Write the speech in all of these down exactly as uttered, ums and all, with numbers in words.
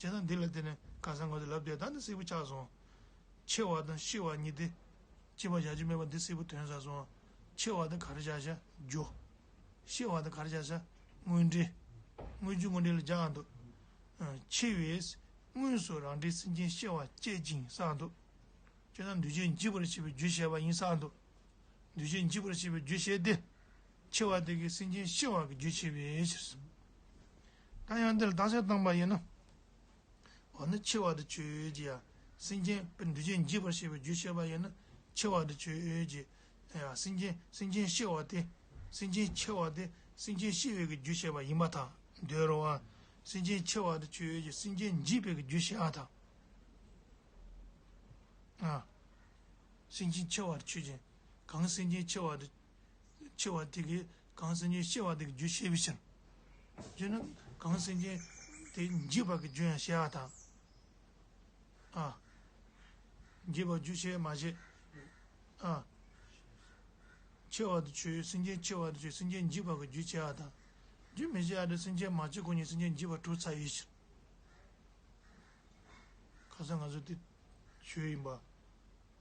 བྱས་ཙང་འདི་ལ་བརྟེན་ནས་ཁ་སང་ང་ཚོས་ལབ་བསྡད་ད་འདི་གསལ་པོ་ཆགས་སོང་། འཆི་བ་དང་ཤི་བ་གཉིས་དེ། སྐྱེ་བ་བཞག་རྒྱུ་མེད་པ་འདི་གསལ་པོ་ཐོན་ཚར་སོང་། འཆི་བ་དེ་ག་རེ་བཞག་བཞག་རྒྱུ། ཤི་བ་དེ་ག་རེ་བཞག་བཞག་དངོས་འབྲེལ། དངོས་རྒྱུ་དངོས་འབྲེལ་ལ་སྦྱར་འདུག་ཨ། འཆི་བས་དངོས་སུ་རང་འབྲས་སེམས་ཅན་ཤི་བ་བསྐྱེད་ཅིང་བསགས་འདུག་བྱས་ཙང་འདུས་བྱས་འཇིག་པར་བྱེད་པའི་རྒྱུ་བྱས་པ་ཡིན་བསགས་འདུག་འདུས་བྱས་འཇིག་པར་བྱེད་པའི་རྒྱུ་བྱས་ཏེ། འཆི་བ་དེ་གིས་སེམས་ཅན་ཤི་བ་གི་རྒྱུ་བྱས་པའི་ཕྱིར། ད་ཡང་འདི་ལ་བརྟག་དཔྱད་བཏང་པ་ཡིན་ན། འོ་ན་འཆི་བ་དེ་ཆོས་ཅན་ཡང་། སེམས་ཅན་འདུས་བྱས་འཇིག་པར་བྱེད་པའི་རྒྱུ་བྱས་པ་ཡིན་ན་འཆི་བ་དེ་ཆོས་ཅན། ཡང་སེམས་ཅན་སེམས་ཅན་ཤི་བ་དེ། སེམས་ཅན་འཆི་བ་དེ་སེམས་ཅན་ཤི་བའི་གི་རྒྱུ་བྱས་པ་ཡིན་པར་ཐལ། འདོད་རུང་བ། སེམས་ཅན་འཆི་བ་དེ་ཆོས་ཅན་སེམས་ཅན་འཇིག་པའི་གི་རྒྱུ་བྱས་པར་ཐལ། ཨ། སེམས་ཅན་འཆི་བ་དེ་ཆོས་ཅན། གང་སེམས་ཅན་འཆི་བ་དེ། འཆི་བ་དེ་གིས་གང་སེམས་ཅན་ཤི་བ་དེ་གི་རྒྱུ་བྱས་པའི་ཕྱིར། བྱས་ན་གང་སེམས་ཅན་དེ་འཇིག་པ་གི་རྒྱུ་ཡང་བྱས་པར་ཐལ། ཨ། འཇིག་པ་རྒྱུ་བྱས་མ་བྱས། ཨ། འཆི་བ་དེ་ཆོས་སེམས་ཅན་འཆི་བ་དེ་ཆོས་སེམས་ཅན་འཇིག་པ་གི་རྒྱུ་བྱས་པར་ཐལ། རྒྱུ་མི་བྱས་པ་དེ་སེམས་ཅན་མ་སྐྱེས་གོང་ནས་སེམས་ཅན་འཇིག་པ་གྲུབ་ཚར་ཡོད་ཕྱིར། ཁ་སང་ང་ཚོ་དེ་ཆོས་ཡིན་པ།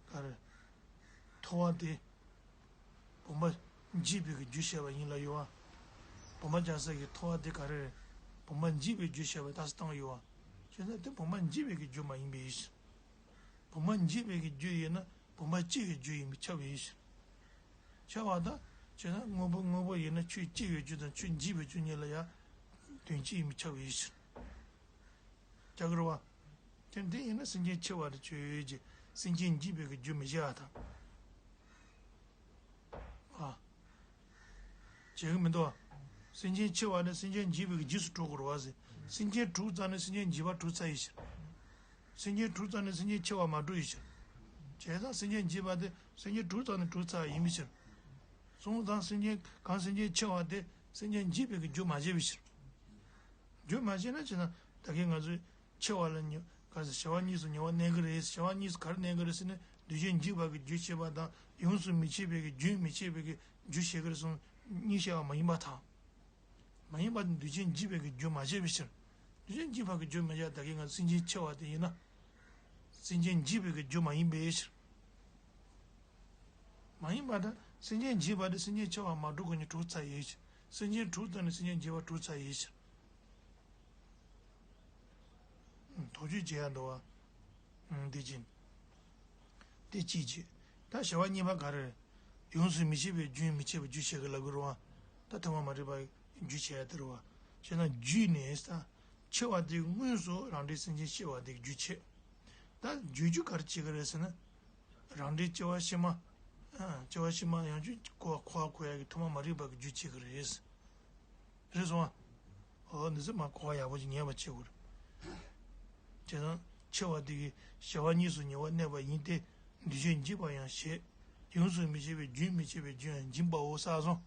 ག་རེ། ཐོ་བ་དེ། བུམ་པ་འཇིག་པའི་གི་རྒྱུ་བྱས་པ་ཡིན་ལབ་ཡོད་བ། བུམ་པ་བཅའ་ས་གི་ཐོ་བ་དེ་ག་རེ་རེད། བུམ་པ་འཇིག་པའི་རྒྱུ་བྱས་པ་ད་སི་བཏང་ཡོད་བ། བྱས་ན་དེ་བུམ་པ་འཇིག་པའི་གི་རྒྱུ་མ་ཡིན་པའི་ཕྱིར། བུམ་པ་འཇིག་པའི་གི་རྒྱུ་ཡིན་ན་བུམ་པ་སྐྱེ་བའི་རྒྱུ་ཡིན་པས་ཁྱབ་པའི་ཕྱིར། ཁྱབ་པ་དང་། བྱས་ན་དངོས་པོ་དངོས་པོ་ཡིན་ན་ཆོས་སྐྱེ་བའི་རྒྱུ་དང་ཆོས་འཇིག་པའི་རྒྱུ་གཉིས་ལ་ཡང་དོན་གཅིག་ཡིན་པས་ཁྱབ་པའི་ཕྱིར། རྒྱག་གི་རེད་བ། དེ་འདི་ཡིན་ན་སེམས་ཅན་འཆི་བ་དེ་ཆོས་ཅན། སེམས་ཅན་འཇིག་པའི་གི་རྒྱུ་མི་བྱེད་པར་ཐལ། ཨ། བྱེད་ཀྱི་མི་འདུག་བ། སེམས་ཅན་འཆི་བ་ནི་སེམས་ཅན་འཇིག་པའི་གི་རྗེས་སུ་འགྲོ་དགོས་རེད་བ་ཟེར། སེམས་ཅན་གྲུབ་ཙམ་ནས་སེམས་ཅན་འཇིག་པ་གྲུབ་ཚར་ཡི་ཕྱིར། སེམས་ཅན་གྲུབ་ཙམ་ནས་སེམས་ཅན་འཆི་བ་མ་གྲུབ་ཡི་ཕྱིར། བྱས་ཙང་སེམས་ཅན་འཇིག་པ་དེ་སེམས་ཅན་གྲུབ་ཙམ་ནས་གྲུབ་ཚར་ཡིན་པའི་ཕྱིར། སོང་ཙང་སེམས་ཅན་གང་སེམས་ཅན་འཆི་བ་དེ་སེམས་ཅན་འཇིག་པའི་གི་རྒྱུ་མ་བྱས་པའི་ཕྱིར། རྒྱུ་མ་བྱས་ན་བྱས་ན་ད་གིན་ང་ཚོས། འཆི་བ་ལ་ཉེ་ག་ཟེར་བྱ་བ་གཉིས་སུ་ཉེ་བར་གནས་ཀྱི་རེད། བྱ་བ་གཉིས་སུ་ག་རེ་གནས་ཀྱི་རེད་ཟེར་ན་འདུས་བྱས་འཇིག་པ་གི་རྒྱུ་བྱེད་པ་དང་ཡོངས་སུ་མི་འཆད་པའི་གི་རྒྱུན་མི་འཆད་པའི་གི་རྒྱུ་བྱེད་ཀྱི་རེད་གསུངས་གཉིས་བཤད་པ་མ་ཡིན་པར་ཐལ། མ་ཡིན་པ་ནི་འདུས་བྱས་འཇིག་པའི་གི་རྒྱུ་མ་བྱས་པའི་ཕྱིར། འདུས་བྱས་འཇིག་པ་གི་རྒྱུ་མ་བྱས་ད་གིན་ང་སེམས་ཅན་འཆི་བ་དེ་ཡིན་ན། སེམས་ཅན་འཇིག་པའི་གི་རྒྱུ་མ་ཡིན་པའི་ཕྱིར། མ་ཡིན་པ་དང་སེམས་ཅན་འཇིག་པ་དེ་སེམས་ཅན་འཆི་བ་མ་གྲུབ་གོང་ནས་གྲུབ་ཚར་ཡོད་ཕྱིར། སེམས་ཅན་གྲུབ་ཙམ་ནས་སེམས་ཅན་འཇིག་པ་གྲུབ་ཚར་ཡོད་ཕྱིར། དོགས་གཅོད་བྱེད་ཡ་འདུག་བ། འདི་བྱིན། དེ་གཅིག་བྱེད། ད་བྱ་བ་གཉིས་པ་ག་རེ་རེད། ཡོངས་སུ་མི་འཆད་པའི་རྒྱུན་མི་འཆད་པའི་རྒྱུ་བྱེད་ཀྱི་ལབ་ཀྱི་རེད་བ། ད་ཐོག་མ་མ་རིག་པ་རྒྱུ་བྱེད་ཡ་དེ་རེད་བ། བྱས་ན་རྒྱུ་ནི་ད། འཆི་བ་དེ་དངོས་སུ་རང་འབྲས་སེམས་ཅན་ཤི་བ་དེ་རྒྱུ་བྱེད། ད་རྒྱུ་རྒྱུ་ག་རེ་བྱེད་ཀྱི་རེད་ཟེར་ན། རང་འབྲས་སྐྱེ་བ་ཕྱི་མ། སྐྱེ་བ་ཕྱི་མ་ཡང་རྒྱུ་འཁོར་བ་འཁོར་ཡ་གི་ཐོག་མ་མ་རིག་པ་གི་རྒྱུ་བྱེད་ཀྱི་རེད། རེད་སོང་ཨ། འོ་འདི་ཚོ་མ་གོ་བ་ཡག་པོ་ཅིག་ངེས་པ་བྱེད་དགོས་རེད། བྱས་ཙང་འཆི་བ་འདི་གི་བྱ་བ་གཉིས་སུ་ཉེ་བར་གནས་པ་ཡིན་ཏེ། འདུས་བྱས་འཇིག་པ་ཡང་བྱེད། ཡོངས་སུ་མི་འཆད་པའི་རྒྱུན་མི་འཆད་པའི་རྒྱུ་ཡང་འབྱིན་པའོ་ཟེར་སོང་།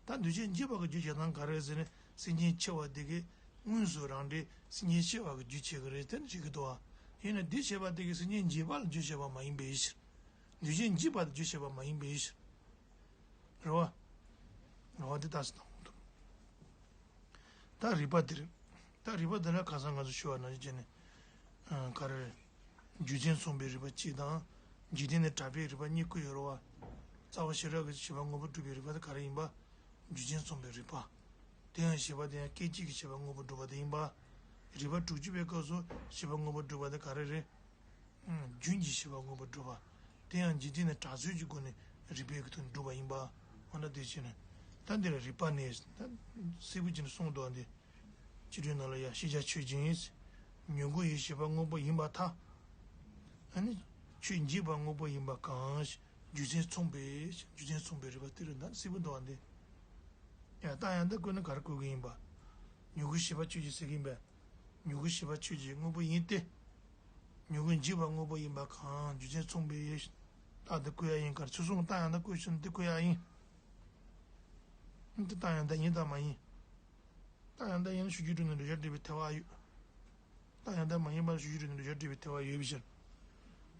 ད་འདུས་བྱས་འཇིག་པ་གི་རྒྱུ་བྱེད་སྟངས་ག་རེ་ཟེར་ན་སེམས་ཅན་འཆི་བ་འདི་གི་དངོས་སུ་རང་འབྲས་སེམས་ཅན་ཤི་བ་གི་རྒྱུ་བྱེད་ཀྱི་རེད་དེ་འདྲ་བྱེད་ཀྱི་འདུག་ཨ། ཡིན་ན་འདི་བྱེད་པ་འདི་གི་སེམས་ཅན་འཇིག་པ་ལ་རྒྱུ་བྱེད་པ་མ་ཡིན་པའི་ཕྱིར། འདུས་བྱས་འཇིག་པ་ལ་རྒྱུ་བྱེད་པ་མ་ཡིན་པའི་ཕྱིར། རེད་བ། རེད་བ་འདི་ལྟ་སྟེ་གཏོང་དགོས་འདུག་ད་རིགས་པ་འདི་རེད། ད་རིགས་པ་འདི་ལ་ཁ་སང་ང་ཚོ་ཞུ་བ་ནང་བཞིན་བྱས་ནས། ག་རེ་རེད། རྒྱུ་མཚན་མཚུངས་པའི་རིགས་པ་གཅིག་དང་། འཇིག་རྟེན་ནས་གྲགས་པའི་རིགས་པ་གཉིས་བཀོད་ཡོད་རེད་བ། རྩ་བ་ཤེས་རབ་ཀྱི་བྱེད་པ་དངོས་པོ་སྒྲུབ་པའི་རིགས་པ་དེ་ག་རེ་ཡིན་པ། རྒྱུ་མཚན་མཚུངས་པའི་རིགས་པ། དེ་ཡང་བྱེད་པ་དེ་ཡང་སྐད་ཅིག་གི་བྱེད་པ་དངོས་པོ་སྒྲུབ་པ་དེ་ཡིན་པ། རིགས་པ་དྲུག་ཅུ་པའི་སྐབས་སུ་བྱེད་པ་དངོས་པོ་སྒྲུབ་པ་དེ་ག་རེ་རེད། རྒྱུན་གྱི་བྱེད་པ་དངོས་པོ་སྒྲུབ་པ། དེ་ཡང་འཇིག་རྟེན་ནས་གྲགས་ཚུལ་གྱི་སྒོ་ནས་རིགས་པའི་གི་ཐོག་ནས་སྒྲུབ་པ་ཡིན་པ། འོ་ན་དེ་བྱས་ནས། ད་འདི་ལ་རིགས་པ་ནས་ད་གསལ་པོ་བྱས་ནས་གསུངས་འདུག་འདི། སྤྱི་དོན་ནང་ལ་ཡང་ཤེས་བྱ་ཆོས་ཅན། མྱུ་གུ་ཡི་བྱེད་པ་དངོས་པོ་ཡིན་པར་ཐལ། ཨ་ནི། ཆོས་འཇིག་པ་དངོས་པོ་ཡིན་པ་གང་། རྒྱུ་མཚན་མཚུངས་པའི་རྒྱུ་མཚན་མཚུངས་པའི་རིགས་པ་དེ་རེད་ད་གསལ་པོ་འདུག་འདི། ཡང་ད་ཡང་ད་བཀོད་ན་ག་རེ་བཀོད་ཀྱི་ཡིན་པ། མྱུ་གུ་བྱེད་པ་ཆོས་ཅན་ཟེར་གྱི་ཡིན་པས། མྱུ་གུ་བྱེད་པ་ཆོས་ཅན་དངོས་པོ་ཡིན་ཏེ། མྱུ་གུ་འཇིག་པ་དངོས་པོ་ཡིན་པ་གང་རྒྱུ་མཚན་མཚུངས་པའི། རྟགས་འདི་བཀོད་ཡ་ཡིན་གར་ཚུལ་གསུམ་རྟགས་ཡང་དག་བཀོད་ཕྱིན་འདི་བཀོད་ཡ་ཡིན། འདི་རྟགས་ཡང་དག་ཡིན་དང་མ་ཡིན། རྟགས་ཡང་དག་ཡིན་ན་ཞུ་རྒྱུ་དྲུག་ནས་འདོད་ཆགས་སྒྲིབ་པའི་ཐལ་བ་ཡོད། རྟགས་ཡང་དག་མ་ཡིན་པར་ཞུ་རྒྱུ་དྲུག་ནས་འདོད་ཆགས་སྒྲིབ་པའི་ཐལ་བ་ཡོད་པའི་ཕྱིར།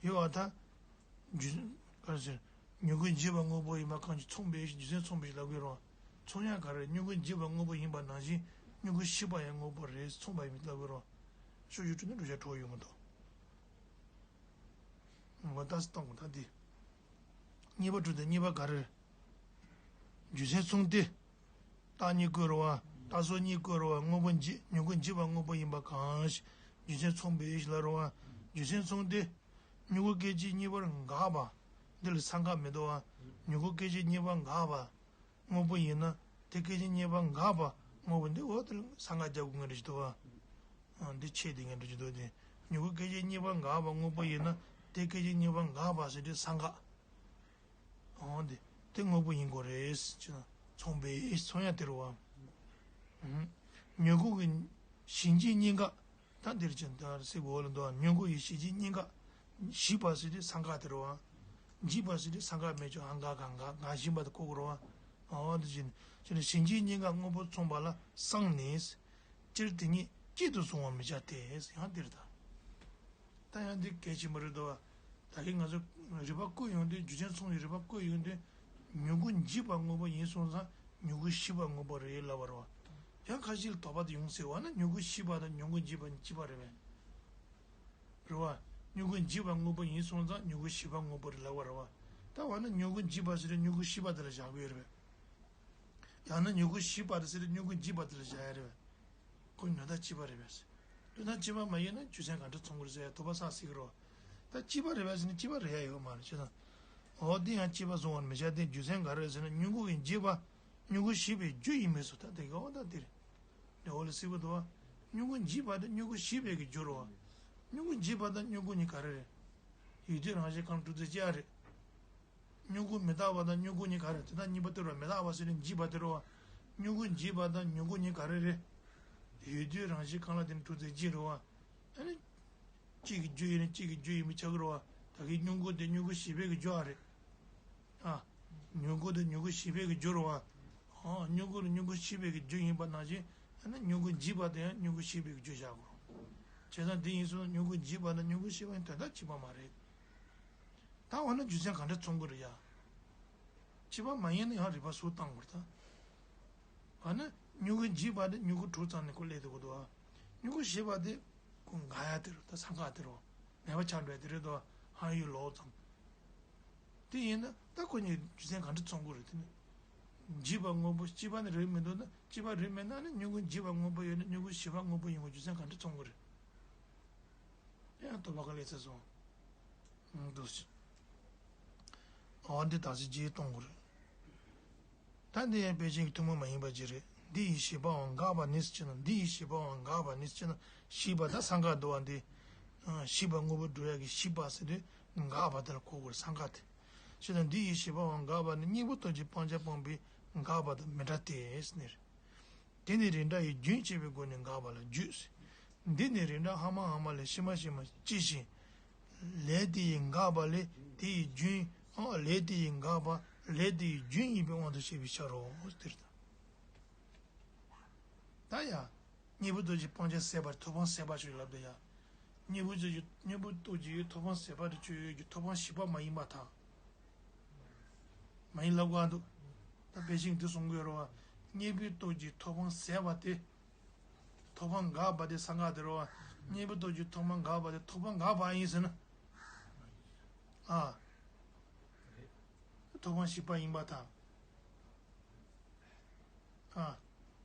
ཡོད་པར་ཐལ། རྒྱུ། ག་རེ་ཟེར། མྱུ་གུ་འཇིག་པ་དངོས་པོ་ཡིན་པ་གང་ཞིག་མཚུངས་པའི་རྒྱུ་མཚན་མཚུངས་པའི་ལབ་དགོས་རུང་། མཚུངས་ཡ་ག་རེ་མྱུ་གུ་འཇིག་པ་དངོས་པོ་ཡིན་པ་ནང་བཞིན་མྱུ་གུ་ཤི་བ་ཡང་དངོས་པོ་རེད་མཚུངས་པ་ཡིན་ལབ་དགོས་རུང་། ཕྱོགས་ཆོས་དྲུག་ནི་བསྒྲུབ་བྱ་དྲུག་ཡོང་གི་འདུག་ངོ་ལྟ་སྟངས་ད་འདི། གཉིས་པ་དྲུག་དེ་གཉིས་པ་ག་རེ་རེད། རྒྱུ་མཚན་མཚུངས་ཏེ། རྟགས་གཉིས་བཀོད་རེད་བ། རྟགས་ཚོགས་གཉིས་བཀོད་རེད་བ། དངོས་པོ་འཇིག་མྱུ་གུ་འཇིག་པ་དངོས་པོ་ཡིན་པ་གང་ཞིག་རྒྱུ་མཚན་མཚུངས་པས་ཞེས་ལབ་རེད་བ། རྒྱུ་མཚན་མཚུངས་ཏེ། མྱུ་གུ་སྐད་ཅིག་གཉིས་པར་འགག་པ། འདི་ལ་ས་འགག་མི་འདུག་བ། མྱུ་གུ་སྐད་ཅིག་གཉིས་པར་འགག་པ། དངོས་པོ་ཡིན་ན་དེ་སྐད་ཅིག་གཉིས་པར་འགག་པ་དངོས་པོ་འདི་འོ་དེ་ལ་ས་འགག་རྒྱབ་དགོས་ངེས་རེད་ཅེས་འདུག་བ། འདི་ཆད་དེ་ངེས་རེད་ཅེས་འདུག་སྟེ། མྱུ་གུ་སྐད་ཅིག་གཉིས་པར་འགག་པ་དངོས་པོ་ཡིན་ན་དེ་སྐད་ཅིག་གཉིས་པར་འགག་པ་ཟེར་དུས་ས་འགག་འོ་འདི་དེ་དངོས་པོ་ཡིན་དགོས་རེད་ཅེ་ན་མཚུངས་པས་མཚུངས་ཡ་དེ་རེད་བ། མྱུ་གུ་གི་གཞན་གཅིག་གཉིས་འགག་ད་འདིར་ཅན་ད་སྲིད་པའི་འོག་ལ་འདུག་མྱུ་གུ་ཡི་གཞན་གཅིག་གཉིས་འགག་ཞིག་པ་ཟེར་དུས་ས་འགག་དེ་རེད་བ། འཇིག་པ་ཟེར་དུས་ས་འགག་མེད་ཀྱང་འགག་ག་འགག་འགག་བཞིན་པ་དེ་གོ་དགོས་རེད་བ། འོ་འདི་བཞིན་ཅེ་ན་གཞན་གཅིག་གཉིས་འགག་དངོས་པོ་མཚུངས་པ་ལ་སངས་ནས། སྤྱིར་དེ་གཉིས་གཅིག་ཏུ་བཟུང་བར་མི་བྱ་སྟེ་ཡང་འདིར་ད། ད་ཡང་འདི་གལ་ཆེན་པོ་རེད་དོ། ད་གིན་ང་ཚོ་རིགས་པ་བཀོད་ཡོང་དུས་རྒྱུ་མཚན་མཚུངས་པའི་རིགས་པ་བཀོད་ཡོང་དུས། མྱུ་གུ་འཇིག་པ་དངོས་པོ་ཡིན་སོང་ཙང་མྱུ་གུ་ཞིག་པ་དངོས་པོ་རེད་ལབ་པ་རེད་བ། ཡང་ཁ་ཤས་ལ་དོགས་པ་དེ་ཡོང་སྲིད་བ་ན་མྱུ་གུ་ཞིག་པ་དང་མྱུ་གུ་འཇིག་པ་གཉིས་གཅིག་པ་རེད་པས། རེད་བ། མྱུ་གུ་འཇིག་པ་དངོས་པོ་ཡིན་སོང་ཙང་མྱུ་གུ་ཞིག་པ་དངོས་པོ་རེད་ལབ་པ་རེད་བ། ད་བ་ན་མྱུ་གུ་འཇིག་པ་ཟེར་དུས་མྱུ་གུ་ཞིག་པ་དེ་ལ་བཞག་གི་ཡོད་རེད་པས། ཡང་ན་མྱུ་གུ་ཞིག་པ་རེད་ཟེར་དུས་མྱུ་གུ་འཇིག་པ་དེ་ལ་བཞག་ཡ་རེད་པས། ཁོ་གཉིས་དོན་དག་གཅིག་པ་རེད་པས། དོན་དག་གཅིག་པ་མ་ཡིན་ན་རྒྱུ་མཚན་ག་འདྲ་མཚུངས་ཀྱི་རེད་ཟེར་ཡ་དོགས་པ་ཟ་སྲིད་ཀྱི་རེད། ད་གཅིག་པ་རེད་པས་ཟེར་ན་གཅིག་པ་རེད་ཡ་ཡོད་མ་རེད་ཅེ་ན། འོ་འདི་ཡང་གཅིག་པ་བཟུང་བར་མི་བྱ་སྟེ་རྒྱུ་མཚན་ག་རེ་རེད་ཟེར་ན་མྱུ་གུ་ཡི་འཇིག་པ། མྱུ་གུ་ཞིག་པའི་རྒྱུ་ཡིན་པས་སོ། ད་དེ་ག་འོ་ད་དེ་རེད། འདི་འོ་ལ་སྲིད་པ་འདུག་བ། མྱུ་གུ་འཇིག་པ་དེ་མྱུ་གུ་ཞིག་པའི་གི་རྒྱུ་རེད་བ། མྱུ་གུ་འཇིག་པ་དང་མྱུ་གུ་གཉིས་ག་རེ་རེད། ཡུལ་དུས་རང་བཞིན་གང་གྲུབ་ཚེ་གཅིག་རེད། མྱུ་གུ་མི་རྟག་པ་དང་མྱུ་གུ་གཉིས་ག་རེ་དེ་དག་གཉིས་པ་སྟེ་རོ་མི་རྟག་པ་ཟེར་ནས་འཇིག་པ་སྟེ་རོ། མྱུ་གུ་འཇིག་པ་དང་མྱུ་གུ་གཉིས་ག་རེ་རེད། ཡུལ་དུས་རང་བཞིན་གང་ལ་དེ་ནི་གྲུབ་ཚེ་གཅིག་རོ། ཨ་ནི། གཅིག་གི་རྒྱུ་ཡིན་ན་གཅིག་གི་རྒྱུ་ཡིན་པའི་ཆགས་ཀྱི་རོ། ད་གི་མྱུ་གུ་དེ་མྱུ་གུ་ཞིག་པའི་གི་རྒྱུ་ཨ་རེད། ཨ། མྱུ་གུ་དེ་མྱུ་གུ་ཞིག་པའི་གི་རྒྱུ་རོ། ཨ། མྱུ་གུ་ལ་མྱུ་གུ་ཞིག་པའི་གི་རྒྱུ་ཡིན་པ་ནང་བཞིན་ཨ་ནི་མྱུ་གུ་འཇིག་པ་དེ་ཡང་མྱུ་གུ་ཞིག་པའི་གི་རྒྱུ་བཞག་དགོས་རོ། བྱས་ཙང་དེ་ཡིན་སོང་ན་མྱུ་གུ་འཇིག་པ་དང་མྱུ་གུ་ཞིག་པ་ཡང་དོན་དག་གཅིག་པ་མ་རེད། ད་འོ་ན་རྒྱུ་མཚན་ག་འདྲ་མཚུངས་ཀྱི་རེད་ཡ། གཅིག་པ་མ་ཡིན་ན་ཡང་རིགས་པ་ཟུར་བཏང་དགོས་རེད་ད། འོ་ན་མྱུ་གུ་འཇིག་པ་དེ་མྱུ་གུ་དྲུག་ཙམ་ནས་ཁོ་སླེབས་དགོས་འདུག་ཨ། མྱུ་གུ་ཞིག་པ་དེ་ཁོ་འགག་ཡ་དེ་རེད་ད་ས་འགག་དེ་རེད། མེད་པ་ཆགས་འགྲོ་ཡ་དེ་རེད་དོ། ཧང་ཡུལ་ལོག་ཙམ། དེ་ཡིན་ན་ད་ཁོ་གཉིས་རྒྱུ་མཚན་ག་འདྲ་མཚུངས་ཀྱི་རེད་དེ་ནི། འཇིག་པ་དངོས་པོ་གཅིག་པ་ནི་རེད་མི་འདུག་ན་གཅིག་པ་རེད་མེད་ན་ནི་མྱུ་གུ་འཇིག་པ་དངོས་པོ་ཡོད་ན་མྱུ་གུ་ཞིག་པ་དངོས་པོ་ཡིན་པ་རྒྱུ་མཚན་ག་འདྲ་མཚུངས་ཀྱི་རེད། ཡང་དོགས་པ་ག་ལས་ཚེ་སོང་། འདུག་ཅིང་། འོ་འདི་དག་ཅིག་རྗེས་གཏོང་དགོས་རེད། ད་འདི་ཡང་དཔེ་ཅན་གྱི་ཐུན་མོང་མ་ཡིན་པ་ཅིག་རེད། འདི་ཡི་ཞིག་པའང་འགག་པ་ནི་ཟེར་ན་འདི་ཡི་ཞིག་པའང་འགག་པ་ནི་ཟེར་ན་ཞིག་པ་ད་ས་འགག་འདུ་བ་འདི། ཞིག་པ་དངོས་པོ་སྒྲུབ་ཡག་གི་ཞིག་པ་ཟེར་དུས་འགག་པ་དེ་ལ་གོ་དགོས་རེད་ས་འགག་དེ། ཞེ་ན་འདི་ཡི་ཞིག་པའང་འགག་པ་ནི་གཉེན་པོ་སྟོབས་ཀྱིས་སྤང་བྱ་སྤངས་པའི་འགག་པ་དང་མི་འདྲ་སྟེ་ཟེར་ནས། དེ་ནི་རིགས་འདྲ་ཡི་རྒྱུན་བྱས་པའི་སྒོ་ནས་འགག་པ་ལ་རྒྱུ། འདི་ནི་རིགས་འདྲ་ཧ་མ་ཧ་མ་ལས་ཕྱི་མ་ཕྱི་མ་ཅི་ཞིག་ལས་དེ་ཡི་འགག་པ་ལས་དེ་ཡི་རྒྱུན་ཨ་ལས་དེ་ཡི་འགག་པ་ལས་དེ་ཡི་རྒྱུན་ཡིན་པའི་དབང་དུ་བྱས་པའི་ཕྱིར་རོ། དེར་ད་ཡ། གཉེན་པོ་སྟོབས་ཀྱིས་སྤང་བྱ་ཟད་པར་ཐོབ་དབང་ཟད་པ་ཞིག་ལབ་ད་ཡ། གཉེན་པོ་སྟོབས་ཀྱིས་གཉེན་པོ་སྟོབས་ཀྱིས་ཐོབ་དབང་ཟད་པ་དེ་ཆོས་ཡོད་ཀྱི་ཐོབ་དབང་ཞིག་པ་མ་ཡིན་པར་ཐལ། མ་ཡིན་ལབ་དགོས་འདུག་ད་དཔེ་ཅན་འདི་གསུང་གི་ཡོད་རེད་བ། གཉེན་པོའི་སྟོབས་ཀྱིས་ཐོབ་དབང་ཟད་པ་དེ། ཐོབ་དབང་འགག་པ་དེ་ས་འགག་དེ་རེད་བ། གཉེན་པོའི་སྟོབས་ཀྱིས་ཐོབ་དབང་འགག་པ་དེ་ཐོབ་དབང་འགག་པ་ཡིན་ཟེར་ན། ཨ། ཐོབ་དབང་ཞིག་པ་ཡིན་པར་ཐལ། ཨ།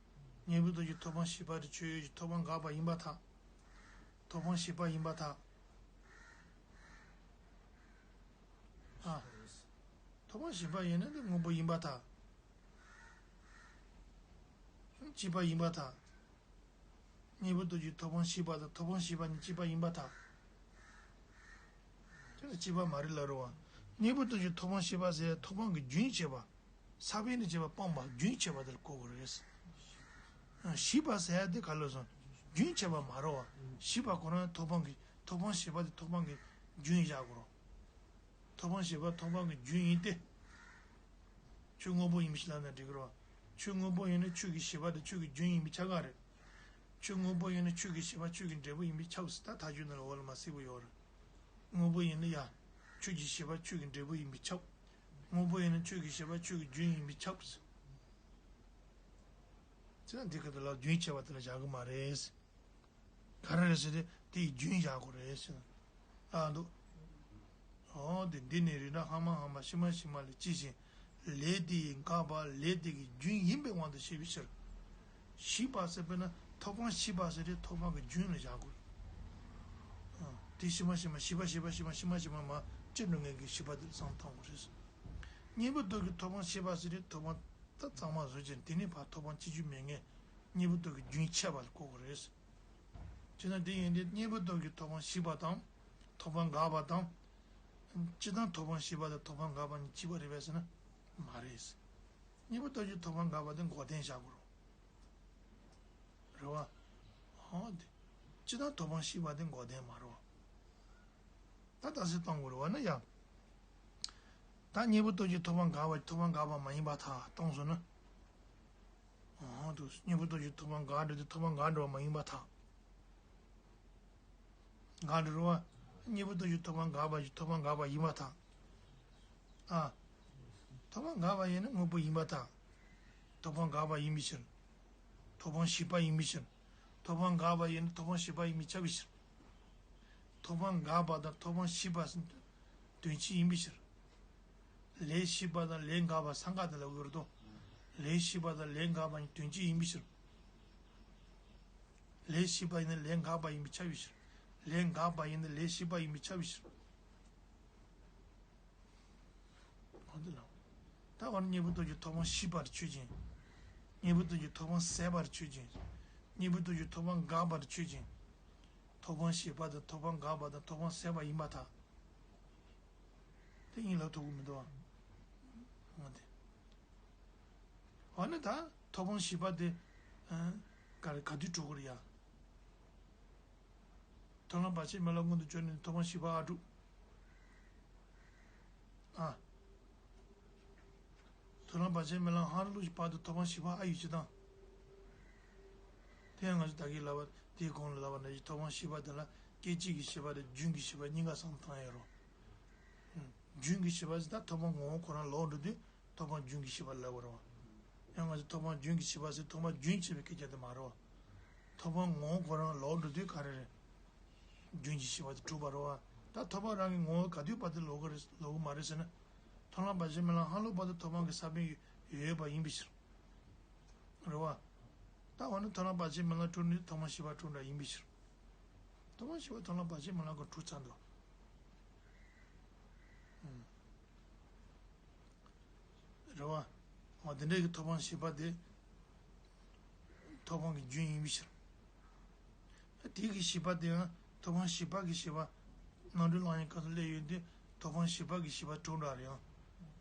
གཉེན་པོའི་སྟོབས་ཀྱིས་ཐོབ་དབང་ཞིག་པ་དེ་ཆོས་ཡོད་ཀྱི་ཐོབ་དབང་འགག་པ་ཡིན་པར་ཐལ། ཐོབ་དབང་ཞིག་པ་ཡིན་པར་ཐལ། ཨ། ཐོབ་དབང་ཞིག་པ་ཡིན་ན་དེ་དངོས་པོ་ཡིན་པར་ཐལ། གཅིག་པ་ཡིན་པར་ཐལ། གཉེན་པོའི་སྟོབས་ཀྱིས་ཐོབ་དབང་ཞིག་པ་དང་ཐོབ་དབང་ཞིག་པ་གཉིས་གཅིག་པ་ཡིན་པར་ཐལ། དེ་ལ་གཅིག་པ་མ་རེད་ལབ་རེད་བ། གཉེན་པོའི་སྟོབས་ཀྱིས་ཐོབ་དབང་ཞིག་པ་ཟེར་ཐོབ་དབང་གི་རྒྱུན་བྱས་པ། ས་བོན་ནས་བྱས་པ་སྤངས་པ་རྒྱུན་བྱས་པ་དེ་ལ་གོ་དགོས་རེད། ཞིག་པ་ཟེར་ཡ་དེ་ག་ལ་སོང་རྒྱུན་བྱས་པ་མ་རེད་བ། ཞིག་པ་ཁོ་རང་ཐོབ་དབང་གི་ཐོབ་དབང་ཞིག་པ་དེ་ཐོབ་དབང་གི་རྒྱུན་བཞག་དགོས་རེད། ཐོབ་དབང་ཞིག་པ་ཐོབ་དབང་གི་རྒྱུན་ཡིན་ཏེ། ཆོས་དངོས་པོ་ཡིན་པ་ཞིག་ལབ་ན་འགྲིག་གི་རེད་བ། ཆོས་དངོས་པོ་ཡིན་ན་ཆོས་ཀྱི་ཞིག་པ་དེ་ཆོས་ཀྱི་རྒྱུན་ཡིན་པས་ཁྱབ་ག་རེད། ཆོས་དངོས་པོ་ཡིན་ན་ཆོས་ཀྱི་ཞིག་པ་ཆོས་ཀྱི་འབྲས་བུ་ཡིན་པས་ཁྱབ་ཟེར་ད་ཐག་ཆོད་ནི་ལ་འོ་ལ་མ་སྲིད་པོ་ཡོད་རེད། དངོས་པོ་ཡིན་ན་ཡ། ཆོས་ཀྱི་ཞིག་པ་ཆོས་ཀྱི་འབྲས་བུ་ཡིན་པས་ཁྱབ། དངོས་པོ་ཡིན་ན་ཆོས་ཀྱི་ཞིག་པ་ཆོས་ཀྱི་རྒྱུན་ཡིན་པས་ཁྱབ་ཟེར། ད་འདི་ག་དེ་ལ་རྒྱུན་བྱས་པ་དེ་ལ་བཞག་གི་མ་རེད། ག་རེ་རེད་ཟེར་ཏེ་དེའི་རྒྱུན་བཞག་དགོས་རེད་ཟེར། ཨ་འདུག་ཨོ་དེ་འདི་ནི་རིགས་འདྲ་སྔ་མ་སྔ་མ་ཕྱི་མ་ཕྱི་མ་ལས་ཅི་ཞིག་ལས་དེ་ཡི་འགག་པ་ལས་དེ་གི་རྒྱུན་ཡིན་པའི་དབང་དུ་བྱས་པའི་ཕྱིར། ཞིག་པ་ཟེར་བས་ན་ཐོབ་པ་ཞིག་པ་ཟེར་ཏེ་ཐོབ་པ་གི་རྒྱུན་ལ་བཞག་དགོས། ཨ་དེ་ཕྱི་མ་ཕྱི་མ་ཞིག་པ་ཞིག་པ་ཞིག་པ་ཕྱི་མ་ཕྱི་མ་མ་ཅི་འགྲོ་ངེས་ཀྱི་ཞིག་པ་དེ་ལ་བསམ་བཏང་དགོས་རེད། གཉེན་པོ་དོན་གྱི་ཐོབ་པ་ཞིག་པ་ཟེར་ཏེ་ཐོབ་པ་ད་གཙང་མ་བཟོ་ཅན་དེ་ནི་ཕར་ཐོབ་པ་ཅི་རྒྱུ་མེད་ངེས་གཉེན་པོ་དོན་གྱི་རྒྱུན་ཆད་པ་ལ་གོ་དགོས་རེད། བྱས་ན་དེ་ཡིན་དུས་གཉེན་པོ་སྟོབས་ཀྱིས་ཐོབ་དབང་ཞིག་པ་དང་། ཐོབ་དབང་འགག་པ་དང་། སྤྱིར་བཏང་ཐོབ་དབང་ཞིག་པ་དང་ཐོབ་དབང་འགག་པ་གཉིས་གཅིག་པ་རེད་པས་ཟེར་ན། མ་རེད། གཉེན་པོ་སྟོབས་ཀྱིས་ཐོབ་དབང་འགག་པ་དེ་འགོག་བདེན་བཞག་དགོས་རེད། རེད་བ། ཧོ་དེ། སྤྱིར་བཏང་ཐོབ་དབང་ཞིག་པ་དེ་འགོག་བདེན་མ་རེད་བ། ད་རྟགས་གསལ་གཏོང་དགོས་རེད་བ་ན་ཡ། ད་གཉེན་པོ་སྟོབས་ཀྱིས་ཐོབ་དབང་འགག་པ་ཐོབ་དབང་འགག་པ་མ་ཡིན་པར་ཐལ་གཏོང་སོང་ན། འོ་དུ་གཉེན་པོ་སྟོབས་ཀྱིས་ཐོབ་དབང་འགག་འགྲོ་དུས་ཐོབ་དབང་འགག་འགྲོ་བ་མ་ཡིན་པར་ཐལ། འགག་འགྲོ་རུང་བ། གཉེན་པོ་སྟོབས་ཀྱིས་ཐོབ་དབང་འགག་པ་ཞིག་ཐོབ་དབང་འགག་པ་ཡིན་པར་ཐལ། ཨ། ཐོབ་དབང་འགག་པ་ཡིན་ན་དངོས་པོ་ཡིན་པར་ཐལ། ཐོབ་དབང་འགག་པ་ཡིན་པའི་ཕྱིར། ཐོབ་དབང་ཞིག་པ་ཡིན་པའི་ཕྱིར། ཐོབ་དབང་འགག་པ་ཡིན་ན་ཐོབ་དབང་ཞིག་པ་ཡིན་པས་ཁྱབ་པའི་ཕྱིར། ཐོབ་དབང་འགག་པ་དང་ཐོབ་དབང་ཞིག་པ་དོན་གཅིག་ཡིན་པའི་ཕྱིར། ལས་ཞིག་པ་དང་ལས་འགག་པ་ས་འགག་དེ་ལ་ཡོད་དོ། ལས་ཞིག་པ་དང་ལས་འགག་པ་གཉིས་དོན་གཅིག་ཡིན་པའི་ཕྱིར། ལས་ཞིག་པ་ཡིན་ན་ལས་འགག་པ་ཡིན་པས་ཁྱབ་པའི་ཕྱིར། ལས་འགག་པ་ཡིན་ན་ལས་ཞིག་པ་ཡིན་པས་ཁྱབ་པའི་ཕྱིར། འོ་དེ་ལ། ད་འོ་ན་གཉེན་པོ་སྟོབས་ཀྱིས་ཐོབ་དབང་ཞིག་པར་ཆོས་ཅན། གཉེན་པོ་སྟོབས་ཀྱིས་ཐོབ་དབང་ཟད་པར་ཆོས་ཅན། གཉེན་པོ་སྟོབས་ཀྱིས་ཐོབ་དབང་འགག་པར་ཆོས་ཅན། ཐོབ་དབང་ཞིག་པ་དང་ཐོབ་དབང་འགག་པ་དང་ཐོབ་དབང་ཟད་པ་ཡིན་པར་ཐལ། དེ་གཉིས་ལ་ཐུག་གི་མི་འདུག་ཨ། འོ་དེ། འོ་ན་ད་ཐོབ་དབང་ཞིག་པ་དེ། ཨ། ག་རེ་ག་དུས་གྲུབ་ཀྱི་རེད་ཡ། ཐོབ་ལམ་བར་ཆད་མེད་ལམ་སྔོན་དུ་བྱོན་ནས་ཐོབ་དབང་ཞིག་པ་ཨ་གྲུབ། ཨ། ཐོབ་ལམ་བར་ཆད་མེད་ལམ་ཧ་ར་ལུག་གི་བར་དུ་ཐོབ་དབང་ཞིག་པ་ཨ་ཡོད་ཅི་དང་། དེ་ཡང་ང་ཚོ་ད་གིན་ལབ་པ་དེའི་གོང་ལ་ལབ་པ་ནང་བཞིན་ཐོབ་དབང་ཞིག་པ་དེ་ལ་སྐད་ཅིག་གི་ཞིག་པ་དང་རྒྱུན་གྱི་ཞིག་པ་གཉིས་ཀ་བསམ་བཏང་ཡ་རོ། རྒྱུན་གྱི་ཞིག་པ་ཟེར་ད་ཐོབ་དབང་ངོ་བོ་ཁོ་རང་ལོག་འགྲོ་དུས་ཐོབ་དབང་རྒྱུན་གྱི་ཞིག་པ་ལབ་པ་རེད་བ། ཡང་ང་ཚོ་ཐོབ་དབང་རྒྱུན་གྱི་ཞིག་པ་ཟེར་ཐོབ་དབང་རྒྱུན་ཆད་པའི་སྐད་ཆ་དེ་མ་རེད་བ། ཐོབ་དབང་ངོ་བོ་ཁོ་རང་ལོག་འགྲོ་དུས་ག་རེ་རེད། རྒྱུན་གྱི་ཞིག་པ་དེ་གྲུབ་པ་རེད་བ། ད་ཐོབ་དབང་རང་གི་ངོ་བོ་ག་དུས་བར་དུ་ལོག་གི་རེད་ལོག་གི་མ་རེད་ཟེར་ན། ཐོབ་ལམ་བར་ཆད་མེད་ལམ་ཧ་ལུག་བར་དུ་ཐོབ་དབང་གི་ས་བོན་ཡོད་པ་ཡིན་པའི་ཕྱིར། རེད་བ། ད་འོ་ན་ཐོབ་ལམ་བར་ཆད་མེད་ལམ་གྲུབ་ནས་ཐོབ་དབང་ཞིག་པ་གྲུབ་འདྲ་ཡིན་པའི་ཕྱིར། ཐོབ་དབང་ཞིག་པ་ཐོབ་ལམ་བར་ཆད་མེད་ལམ་གྱི་གྲུབ་ཚར་འདུག་ཨུམ། རེད་བ། འོ་དེ་འདྲའི་གི་ཐོབ་དབང་ཞིག་པ་དེ། ཐོབ་དབང་གི་རྒྱུན་ཡིན་པའི་ཕྱིར། དེ་གི་ཞིག་པ་དེ་ཡང་ཐོབ་དབང་ཞིག་པ་གི་ཞིག་པ། རྣམ་གྲོལ་གླང་ཡང་སྐབས་སུ་སླེབས་ཡོང་དུས་ཐོབ་དབང་ཞིག་པ་གི་ཞིག་པ་གྲུབ་འདྲ་རེད་ཡང་།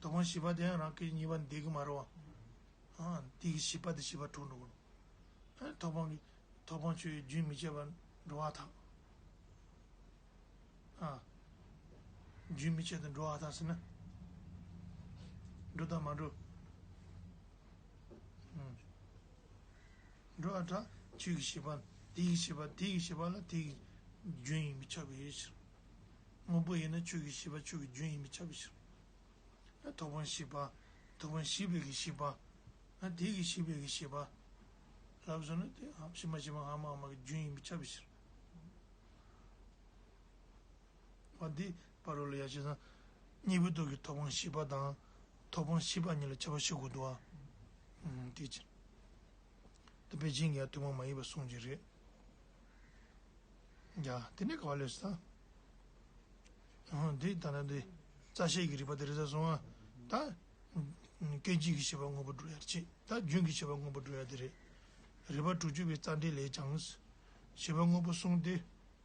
ཐོབ་དབང་ཞིག་པ་དེ་ཡང་རང་སྐད་གཉིས་པ་འདེད་གི་མ་རེད་བ། ཨ། དེ་གི་ཞིག་པ་དེ་ཞིག་པ་གྲུབ་འགྲོ་གི་རེད། ཨ། ཐོབ་དབང་གི་ཐོབ་དབང་ཆོས་ཡོད་རྒྱུན་མི་འཆད་པར་འགྲོ་བ་དང་། ཨ། རྒྱུན་མི་འཆད་དུ་འགྲོ་བ་དང་ཟེར་ན། འགྲོ་དང་མ་འགྲོ། ཨུམ། འགྲོ་བ་དང་ཆོས་ཀྱི་ཤེས་པ་དེ་ཡི་ཤེས་པ་དེ་ཡི་ཤེས་པ་ལ་དེ་ཡི་རྒྱུན་ཡིན་པས་ཁྱབ་པའི་ཕྱིར། དངོས་པོ་ཡིན་ན་ཆོས་ཀྱི་ཤེས་པ་ཆོས་ཀྱི་རྒྱུན་ཡིན་པས་ཁྱབ་པའི་ཕྱིར། ཐོབ་དབང་ཤེས་པ། ཐོབ་དབང་ཤེས་པའི་གི་ཤེས་པ། དེ་ཡི་ཤེས་པའི་གི་ཤེས་པ། ལབ་སོང་ན་དེ་ཕྱི་མ་ཕྱི་མ་སྔ་མ་སྔ་མ་གི་རྒྱུན་ཡིན་པས་ཁྱབ་པའི་ཕྱིར། བ་འདི་བར་རོ་ལ་ཡ་བྱས་ཙང་། གཉེན་པོའི་སྟོབས་ཀྱིས་ཐོབ་དབང་ཤེས་པ་དང་། ཐོབ་དབང་ཤེས་པ་གཉིས་ལ་ཁྱད་པར་ཤེས་དགོས་འདུག་ཨ། ཨུམ། དེ་ཕྱིར། དེ་པས་གཞན་གྱིས་ཡང་དོན་སྤོང་མ་ཡིན་པར་གསུངས་ཀྱི་རེད། ཡ། དེ་ནས་ག་བ་ལས་ས། འདི་ལྟ་ན་འདི། རྩ་ཤེས་ཀྱི་རིགས་པ་དེ་རེད་ས་སོང་ཨ། ད། སྐད་ཅིག་གི་ཤེས་པ་དངོས་པོ་སྒྲུབ་ཡར་བྱེད། ད་རྒྱུན་གྱི་ཤེས་པ་དངོས་པོ་སྒྲུབ་ཡ་དེ་རེད། རིགས་པ་དྲུག་ཅུ་པའི་རྩ་འགྲེལ་ལས་ཀྱང་། ཤེས་པ་དངོས་པོ་གསུམ་སྟེ།